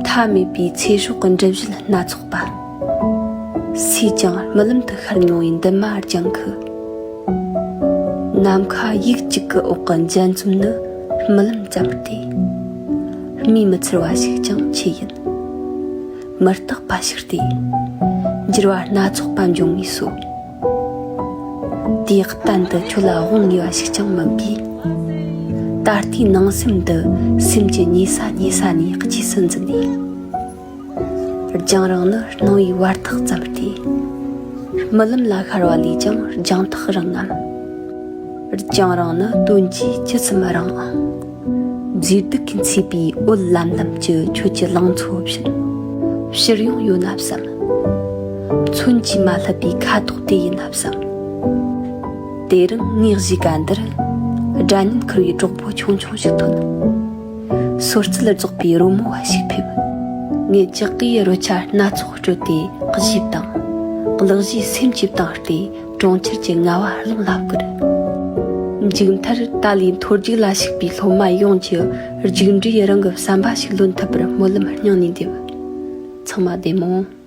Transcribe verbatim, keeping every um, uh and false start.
མཐའ་མེད་པའི་ཚེ་སྲོག་གི་འགྲུལ་བཞུད་སྣ་ཚོགས་པ། སུས་ཀྱང་རྨི་ལམ་དུ་ཤར་མྱོང་བའི་འདུན་མ་ལྗང་ཁུ། ནམ་མཁའ་ཡིག་གཅིག་གི་འོག་གི་འཇའ་འཛུམ་ནི་རྨི་ལམ་ཙམ་སྟེ། རྨིས་མི་ཚར་བ་ཞིག་ཀྱང་ཆི་ཡིན། མི་རྟག་པ་ཞིག་སྟེ། འགྱུར་བ་སྣ་ཚོགས་པ་འབྱུང་ངེས་སོ། དུས་གཏན་དུ་ཁྱོད་ལ་དབང་ངེས་པ་ཞིག་ཀྱང་མིན་པས། ད་ལྟའི་ནང་སེམས་འདི་སེམས་ཀྱི་ཉེ་ས་ཉེ་ས་ནས་རྗེས་སུ་འཛིན་ནས། རྒྱང་རིང་ནི་སྣང་བའི་བར་ཐག་ཙམ་སྟེ། རྨི་ལམ་ལ་ཤར་བ་ལས་ཀྱང་རྒྱང་ཐག་རིང་ངམ། རྒྱང་རིང་ནི་དོན་གྱིས་ཇི་ཙམ་རིང་ཨང་། མཛེས་སྡུག་གིས་མཚོས་པའི་འོད་ལམ་ལམ་གྱི་ཁྱོད་ཀྱི་ལང་ཚོ་བཞིན། ཕྱིར་ཡོང་ཡོད་ན་བསམ། མཚོན་གྱིས་མ་བསླབས་པའི་ཁ་དོག་དེ་ཡིན་ན་བསམ། དེ་རིང་ངའི་གཞིས་ཀ་འདིར། སྒྲ་སྙན་ཁུར་བའི་གྲོགས་པོ་ཆུང་ཆུང་ཞིག་ཐོན། སོར་རྩལ་རྫོགས་པའི་རོལ་མོ་བ་ཞིག་ཕེབས། ངས་ལྕགས་ཀྱི་རོལ་ཆ་སྣ་ཚོགས་དཀྲོལ་ཏེ་གཞས་བཏང་། གླུ་གཞས་སེམས་ཀྱི་བཏང་སྟེ། གྲོང་ཁྱེར་གྱི་ངལ་བ་རླུང་ལ་བསྐུར། མཇུག་མཐར་ཏཱ་ལའི་མཐོ་རྒྱུགས་ལ་ཞུགས་པའི་སློབ་མ་ཡོངས་ཀྱི་རྒྱུགས་འབྲས་རང་གི་བསམ་པ་ཞིག་ལོན་ཐུབ་པར་སྨོན་ལམ་སྙིང་ནས་འདེབས། ཚང་མ་བདེ་མོ།